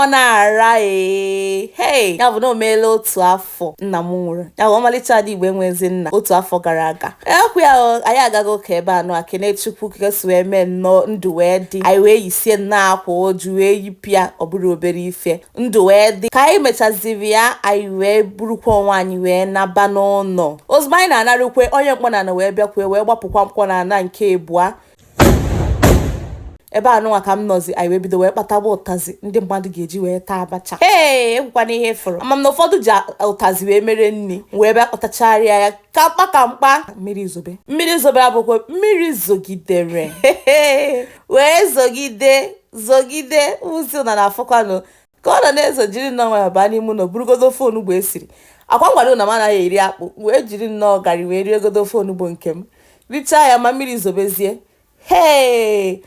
Ọ na-ara ee. Hey, ya bụ na o meela otu afọ nna m nwụrụ. Ya bụ ọmalịcha ada Igbo enwezi nna otu afọ gara aga. Ekwu ya o, anyị agaghị ụka ebe anụ a kene Chukwu ka esi wee mee nnọọ ndụ wee dị. Anyị wee yisie nnọọ akwa oju wee yipịa, ọ bụrụ obere ife. Ndụ wee dị. Ka anyị mechaziri ya, anyị wee burukwa onwe anyị wee naba n'ụlọ. Ozugbo anyị na-anarukwe, onye mkpọnala wee bịakwe wee gbapụkwa mkpọnala nke ebua. Ebe anụnwa ka m nọzi, anyị wee bido wee kpatagba ụtazị ndị mmadụ ga-eji wee taa abacha. Ee, ekwukwana ihe fụrụ. Ama m na ụfọdụ ji ụtazị wee mere nri, wee bịa kpatacharịa ya ka mkpa ka mkpa. Mmiri zobe, mmiri zobe abụkwa mmiri zogidere wee zogide zogide ụzi na na-afụkwanụ ka ọ nọ na-ezo. Jiri nnọọ nwayọ baa n'ime ụlọ, burugodo ofe onugbo esiri akwa ngwado na m anaghị eri akpụ, wee jiri nnọọ garị wee riegodo ofe onugbo nke m, richaa ya ma mmiri zobezie. Hee.